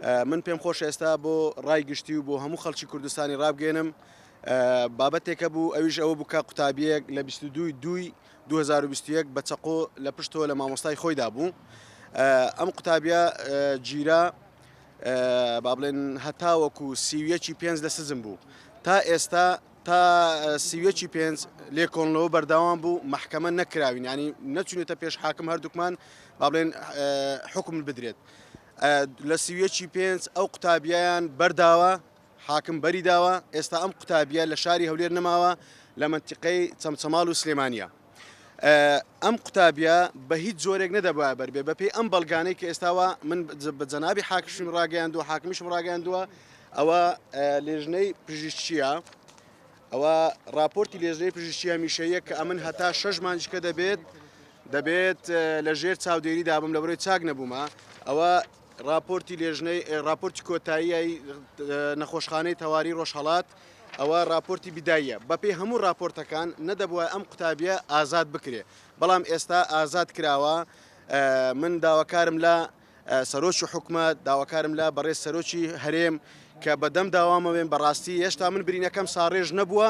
من پێم خۆشە ئێستا بۆ ڕای گشتی و بۆ هەموو خەڵکی کوردستانی ڕابگەێنم بابەتێکە بوو ئەویش ئەوە بوو کە قوتابیەک لە 22 دوی 2021 بە چەقۆ لە پشتەوە لە مامۆستای خۆیدا بوو ئەم قوتابیە گیرا با بڵێن هەتاوەکو سیویەکی پێنج لە سزم بوو تا ئێستا تا سیویەکی پێنج لێکۆڵنەوە بەردەوام بوو مەحکەمە نەکراوین ینی نەچونێتە پێش حاکم هەردووکمان با بڵێن حکم بدرێت لە سیویەکی پێنج ئەو قوتابیان بەرداوە حاکم بەری داوە ئێستا ئەم قوتابیە لە شاری هەولێر نەماوە لە منتیقەی چەمچەماڵ و سلێمانە ئەم قوتابیە بە هیچ جۆرێک نەدەبوایە بەربێ بەپێی ئەم بەڵگانەی کە ئێستاوە من بە جەنابی حاکشم ڕاگەیاندووە حاکمیشم ڕاگەیاندووە ئەوە لێژنەی پزیشکیە ئەوە راپۆرتی لێژنەی پزیشکی هەمیشەیە کە ئەمن هەتا شەش مانجکە دەبێت دەبێت لە ژێر چاودێری دابم لە بەرەی چاک نەبوومە ئەوە راپۆرتی لێژنەی راپۆرتی کۆتایی نەخۆشخانەی تەواری ڕۆژهەڵات ئەوە راپۆرتی بیداییە بەپێی هەموو راپۆرتەکان نەدەبووە ئەم قوتابیە ئازاد بکرێ بەڵام ئێستا ئازاد کراوە من داواکارم لە سەرۆکی حکومەت داواکارم لە بەڕێز سەرۆکی هەرێم کە بەدەم داوامەوێن بەڕاستی هێشتا من برینەکەم ساڕێژ نەبووە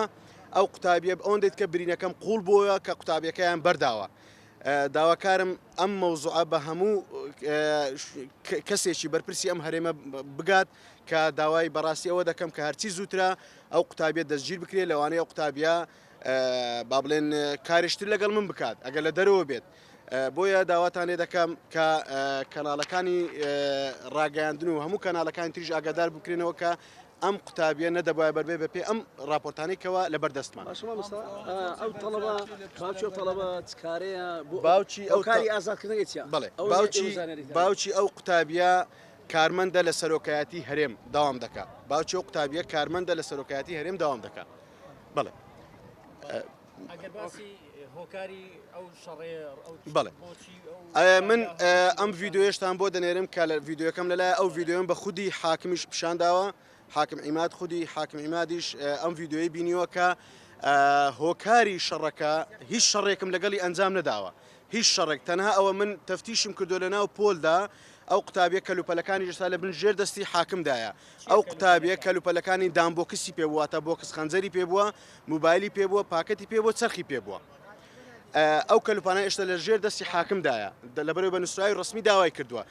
ئەو قوتابیە ئەوەندێت کە برینەکەم قوڵ بووە کە قوتابیەکەیان بەرداوە داواکارم ئەم مەوزوعە بە هەموو کەسێکی بەرپرسی ئەم هەرێمە بگات کە داوای بەڕاستی ئەوە دەکەم کە هەرچی زووترە ئەو قوتابیە دەستگیر بکرێت لەوانەیە ئەو قوتابیە با بڵێن کارشتر لەگەڵ من بکات ئەگەر لە دەرەوە بێت بۆیە داواتان لێ دەکەم کە کەناڵەکانی ڕاگەیاندن و هەموو کەناڵەکانی تریش ئاگادار بکرێنەوە کە ئەم قوتابیە نەدەبوایە بەربێ بەپێ ئەم ڕاپۆرتانەی کەوا لەبەر دەستمان. باشە مامۆستا ئەو تەڵەبە باوکی ئەو تەڵەبە چ کارەیە بۆ باوکی ئەو کاری ئازادکردنەکەی چیە؟ بەڵێ باوکی باوکی ئەو قوتابیە کارمەندە لە سەرۆکایەتی هەرێم داوام دەکا باوکی ئەو قوتابیە کارمەندە لە سەرۆکایەتی هەرێم داوام دەکا بەڵێ. ئەگەر باسی هۆکاری ئەو شەڕەیە ئەو بەڵێ بۆچی ئەو من ئەم ڤیددیوێشتان بۆ دەنێرم کە لە ڤیددیوەکەم لەلای ئەو ڤیددیوم بە خودی حاکمیش پیشان داوە حاکم عیماد خودی حاکم عیمادیش ئەم ڤیددیوی بینیوە کە هۆکاری شەڕەکە هیچ شەڕێکم لەگەڵی ئەنجام نەداوە هیچ شەڕێک تەنها ئەوە من تەفتیشم کردو لە ناو پۆلدا ئەو قوتابیە کەلوپەلەکانی ژستا لە بن ژێر دەستی حاکمدایە ئەو قوتابیە کەلوپەلەکانی دامبۆکسی پێ بووە تا بۆکس خەنجەری پێ بووە موبایلی پێ بووە پاکەتی پێ بووە چەرخی پێ بووە ئەو کەلوپانە ئێشتا لە ژێر دەستی حاکمدایە لەبەرەوەی بە نووسراوی ڕسمی داوای کردووە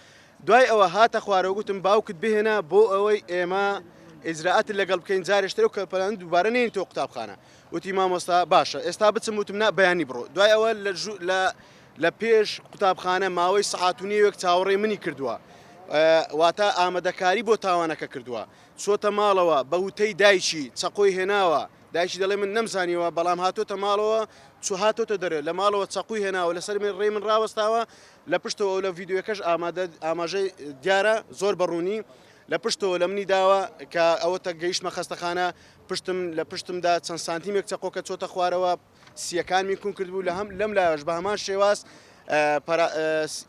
دوای ئەوە هاتە خوارەوە گوتم باوکت بهێنە بۆ ئەوەی ئێمە ئیجرائات لەگەڵ بکەین جارێشتر و کەلوپەلان دووبارە نێن تۆ قوتابخانە وتی مامۆستا باشە ئێستا بچم وتم نا بەیانی بڕۆ دوای ئەوە لە لە لە پێش قوتابخانە ماوەی سەعات و نیوێک چاوەڕێی منی کردووە واتە ئامادەکاری بۆ تاوانەکە کردووە چۆتە ماڵەوە بە وتەی دایکی چەقۆی هێناوە دایکی دەڵێ من نەمزانیوە بەڵام هاتۆتە ماڵەوە چو هاتۆتە دەرێ لە ماڵەوە چەقوی هێناوە لەسەر من ڕێی من ڕاوەستاوە لە پشتەوە لە ڤیددیوەکەش ئامادە ئاماژەی دیارە زۆر بەڕوونی لە پشتەوە لە منی داوە کە ئەوە تە گەیشتمە خەستەخانە پشتم لە پشتمدا چەند سانتیمێک چەقۆکە چۆتە خوارەوە سیەکانمی کون کردبوو لە هەم لەم لاش بە هەمان شێواز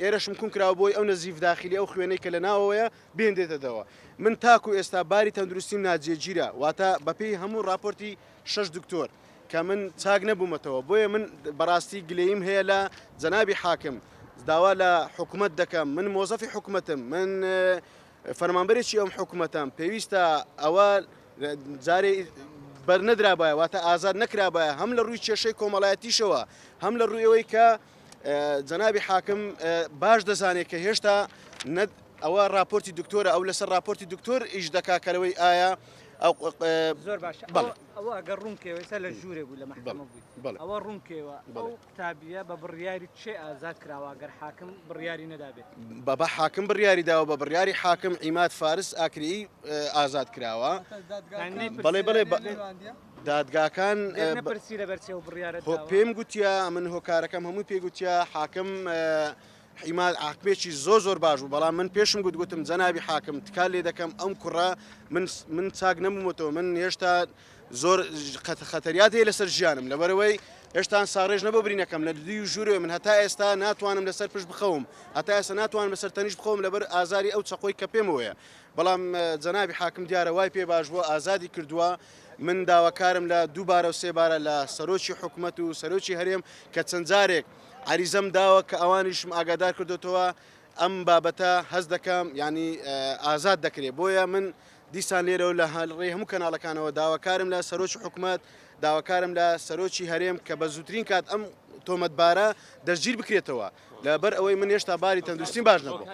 ئێرەشم کون کراوە بۆی ئەو نەزیف داخلی ئەو خوێنەی کە لە ناوەوەیە بێندێتە دەوە من تاکو ئێستا باری تەندروستیم ناجێگیرە واتە بەپێی هەموو راپۆرتی شەش دکتۆر کە من چاک نەبوومەتەوە بۆیە من بەڕاستی گلەیم هەیە لە جەنابی حاکم داوا لە حکومت دەکەم من مۆزەفی حکومەتم من فەرمانبەرێکی ئەم حکومەتەم پێویستە ئەوە جارێ بەرنەدرابایە واتە ئازاد نەکرابایە هەم لە ڕووی کێشەی کۆمەڵایەتیشەوە هەم لە ڕووی ئەوەی کە جەنابی حاکم باش دەزانێت کە هێشتا ئەوە راپۆرتی دکتۆرە ئەو لەسەر راپۆرتی دکتۆر ئیش دەکا کەلەوەی ئایا ئەو زۆر باش ئەوە ئەگەر ڕوونکەوە ئێستا لە ژوورێ بوو لە مەحکەمە بووی ئەوە ڕوونکەوە ئەو قوتابییە بە بڕیاری کێ ئازاد کراوە گەر حاکم بڕیاری نەدابێت؟ بە حاکم بڕیاری داوە بە بڕیاری حاکم عیماد فارس ئاکریی ئازاد کراوە بەڵێ بەڵێ دادگاکان نەپرسی لەبەر چی ئەو بڕیارە داوە؟ پێم گوتیە من هۆکارەکەم هەمووی پێ گوتیە حاکم عیماد حاکمێکی زۆر زۆر باش بوو بەڵام من پێشم گوت گوتم جەنابی حاکم تکا لێ دەکەم ئەم کوڕە من من چاک نەبوومەتەوە من هێشتا زۆر خەتەریات هەیە لەسەر ژیانم لەبەرئەوەی هێشتان ساڕێژ نەبوو برینەکەم لە دوو ژوورێ من هەتا ئێستا ناتوانم لەسەر پشت بخەوم هەتا ئێستا ناتوانم لەسەر تەنیشت بخەوم لەبەر ئازاری ئەو چەقۆی کە پێمەوەیە بەڵام جەنابی حاکم دیارە وای پێ باش بووە ئازادی کردووە من داواکارم لە دووبارە و سێبارە لە سەرۆکی حکومەت و سەرۆکی هەرێم کە چەند جارێک عەریزەم داوە کە ئەوانیشم ئاگادار کردوتەوە. ئەم بابەتە هەست دەکەم یانی ئازاد دەکرێت بۆیە من دیسان لێرەوە لە ڕێی هەموو کەناڵەکانەوە داواکارم لە سەرۆکی حکومەت داواکارم لە سەرۆکی هەرێم کە بە زووترین کات ئەم تۆمەتبارە دەستگیر بکرێتەوە لەبەر ئەوەی من هێشتا باری تەندروستیم باش نەبوو.